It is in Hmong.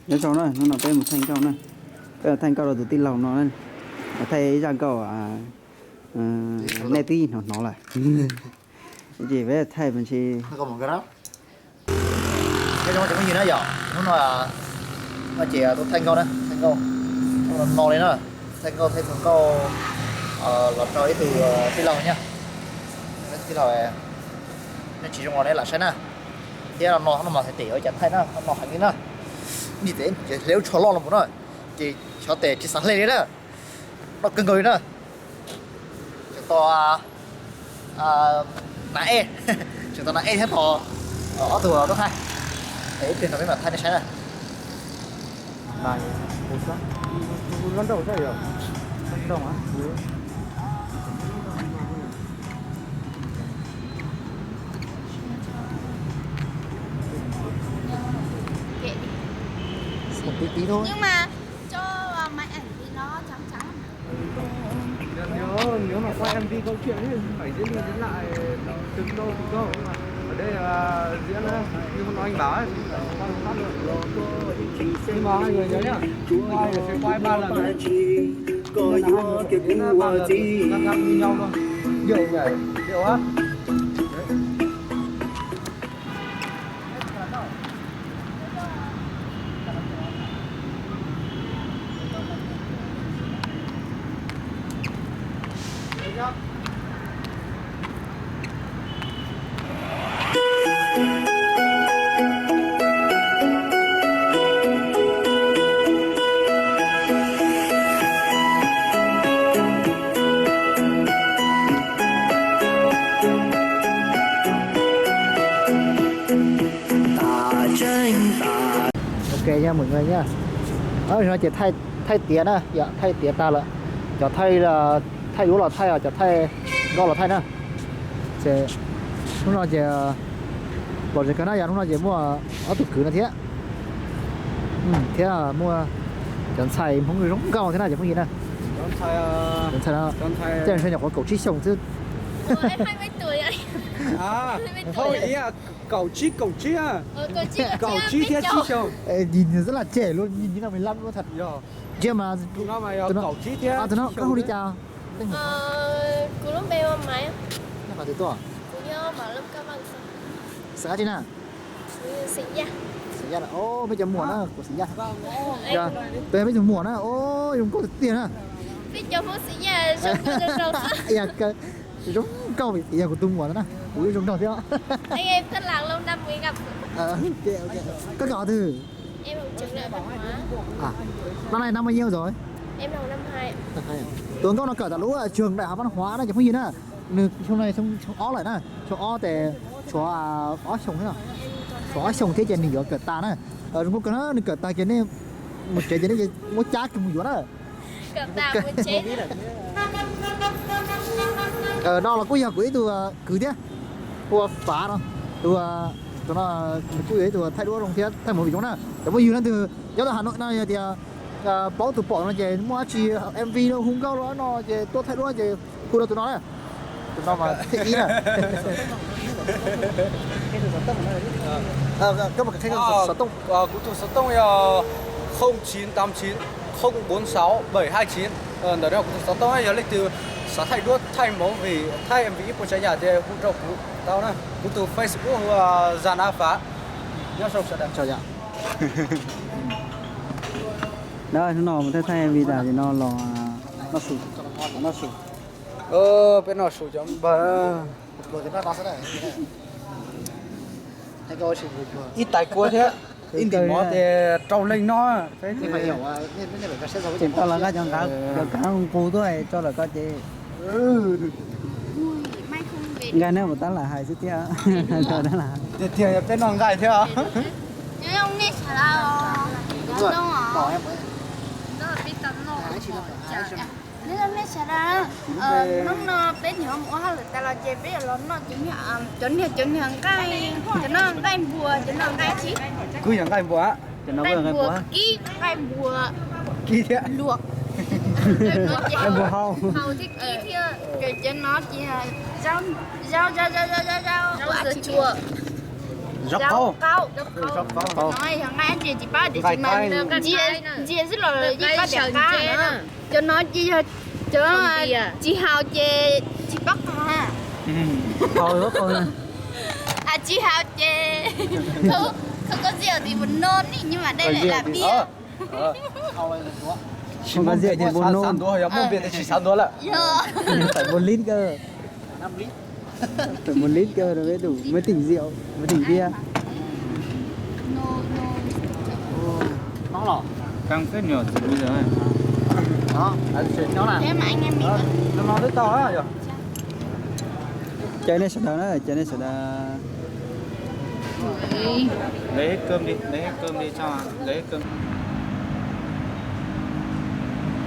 Nyob zoo na, hnub no peb mus thaij nkauj na. Peb mus thaij nkauj rau tus tij laug no na. Mus thaij ib zaj nkauj nej twb hnov hnov lawm. Ces peb thaij me ntsis. Nyob zoo cov phooj ywg na yom, hnub no ces tuaj thaij nkauj na, thaij nkauj no li na, thaij nkauj thaij txog nkauj los rau ib tug tij laug na. Tij laug, nej tsis zoo los nej lam saib na. Thiab no no mas hais tias yuav cas thaij na, no heev li na. Ntim tes hle lub tsho loj los mus na, ces xyov tes tsis xav hle li na. No kawg nkaus li na. Tseem tos Nas Ej, tseem tos Nas Ej thiab tos ob tug tuaj thaij. Es ib pliag no peb mam thaij nej saib na. Một tí tí thôi. Nhưng mà cho máy ảnh thì nó trắng trắng. Nếu, nếu mà quay em vi câu chuyện ấy, thì phải diễn đi diễn lại từng câu từng câu mà. Ở đây là diễn á, như hôm nay anh bảo ấy, thì phải qua một phát nữa. Nhưng mà hai người nhớ nhá, qua hai người sẽ quay ba lần. Hai người nhớ ba lần, ngăn ngăn như nhau thôi. Điệu nhảy, điệu hát. Ok nha mọi người nha. Ov, no ces thaij tiav na, yog thaij tiav tag lawm. Cov thaij, thaij duab los thaij, cov thaij nkauj los thaij na. Ces hnub no ces pom zoo kawg na, yog hnub no ces muaj ob tug kwv no thiab, thiab muaj cov ntxhais Hmoob zoo nkauj thiab na cov phooj ywg na. Cov ntxhais no, tej zaum nyuam qhuav kaum tsib xyoos xwb. Kaum tsib, kaum tsib, kaum tsib thiab tsib xyoos. Nhìn rất là trẻ luôn, nhìn như là mười lăm luôn thật. Ntsia mas, tus no koj hu li cas? Xeem dab tsi na? Peb cov muam na, kuv xeem Yaj. Peb, peb tus muam na, zoo nkauj tiag tiag na. Zoo nkauj, yog kuv tus muam na, kuv zoo nraug thiab. Koj kawm qhov twg? Năm nay năm bao nhiêu rồi? Tus nkauj no kawm tom lub trường đại học văn hóa na cov phooj ywg na. Nws xyoo no xyoo ob lawm na, xyoo ob tes tshuav ob xyoos thiab, tshuav ob xyoos thiab ces nws yuav kawm tas na. Zoo nkauj kawg na, nws kawm tas ces nej mus tsev ces nej muab cab kiag mus yuav na. No los kuj yog kuv ib tug kwv thiab, hu ua Fav no, tus, tus no nws kuj yog ib tug thaij duab zoo thiab thaij movie zoo na. Cov phooj ywg leej twg nyob rau Hà Nội no yog tias paub tus pom no ces muaj dab tsi M V no hu nkauj los no ces tuaj thaij duab ces hu rau tus no na. Tus no mas thib ib na. Xov tooj. Kuv tus xov tooj yog không chín tám chín không bốn sáu bảy hai chín. Ntawm no kuv tus xov tooj, yog leej twg xav thaij duab, thaij movie, thaij M V ib puas tsav yam ces hu rau kuv tau na. Kuv tus Facebook hu ua Zan A Fav. Nyob zoo sawv daws. Hnub no mus thaij thaij M V tas ces no los noj su, noj su. Peb noj su cov npawg. Ib tais kua thiab ib ntim mov ces rau leej no. Tseem tau los nqa cov nqav, cov khav nqus tuaj tso lawm ko ces nqa nej mus tab lam hais xwb thiab. Tiag tiag yog peb noj nqaij thiab. Nyob zoo nej sawv daws. Hnub no peb niam mus ua hauj lwm tas los ces peb yuav los noj cov niag, cov niag nqaij, cov no nqaij npuas, cov no nqaij tsi? Kuj yog nqaij npuas. Nqaij npuas kib, nqaij npuas kib thiab luam. Nqaij npuas hau, hau thiab kib thiab. Cov no ces zaub, zaub, zaub, zaub, zaub, zaub, zaub, zaub, zaub, zaub. Zaub qaub. Zaub qaub. Cov no yog nqaij ces tsis pab tias tsis mas ntsia xwb los yeej pab tias qab na. Cov no ces yog cov tsis haus ces tsis pab qab. Tsis haus ces koj koj txiv tias buenos noches mas dej lem lam piab. Tsis muaj npe tias buenos noches, yog muaj npe tias tsis xav ntuas lawm. Tawm npua lib kawg. Tawm npua lib kawg, peb tus máy tính rượu, máy tính bia. Caw nej sawv daws na, caw nej sawv daws. Lấy hết cơm đi, lấy hết cơm đi cho, lấy hết cơm.